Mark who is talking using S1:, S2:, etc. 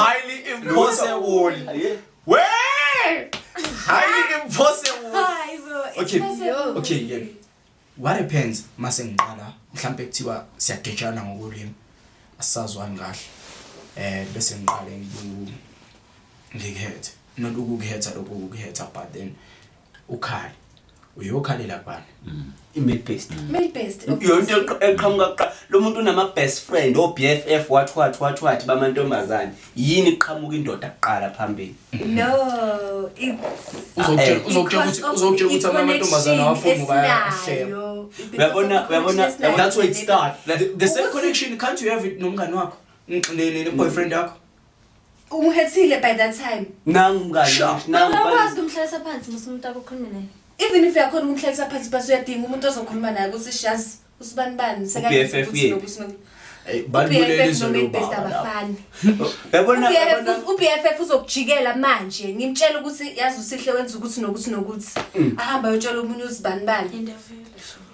S1: Highly impossible.
S2: Yeah.
S1: We! Highly impossible.
S3: Hayi bo, it's
S1: Okay.
S3: possible.
S1: Okay, yeah. What happens mase ngiqala mhlambe kuthiwa siyagejana ngokolimi asisazwani kahle. Eh bese ngiqale ngiku ngikhethe. Not ukukhetha lokho ukukhetha, but then ukhale. Uyokhalela kubani?
S2: I-male best.
S3: Male best.
S2: Yonke into eqhamuka kuqala, lo muntu unama best friend o BFF, what what what what, bamantombazane. Yini iqhamuka indoda kuqala phambili?
S3: No, it's
S1: Uzokutshela
S2: Eh.
S1: uzokutshela ukuthi uzokutshela ukuthi amantombazana awafuni bayahleba.
S2: Uyabona.
S1: That's where it start. The same connection, can't you have it nomngani wakho? Ne boyfriend yakho?
S3: Ungihethile by that time.
S2: Nangu mngani.
S1: Sure.
S2: Nangu.
S4: Uyakwazi ukumhlalisa phansi mase umuntu akho ukhulume naye.
S3: Even if uyakhona ukumhlalisa phansi, but uyadinga umuntu ozokhuluma naye ukuthi shazi usibani bani.
S2: U-BFF yephi?
S1: Eh, balibulele
S3: U-BFF
S1: izwe
S3: noma i-best
S1: lobaba lapho.
S3: abafani.
S2: Uyabona, uyabona.
S3: U-BFF uzokujikela manje ngimtshela ukuthi yazi uSihle wenza ukuthi nokuthi nokuthi, ahamba ayotshela omunye uzibani bani.
S4: Into vele sure.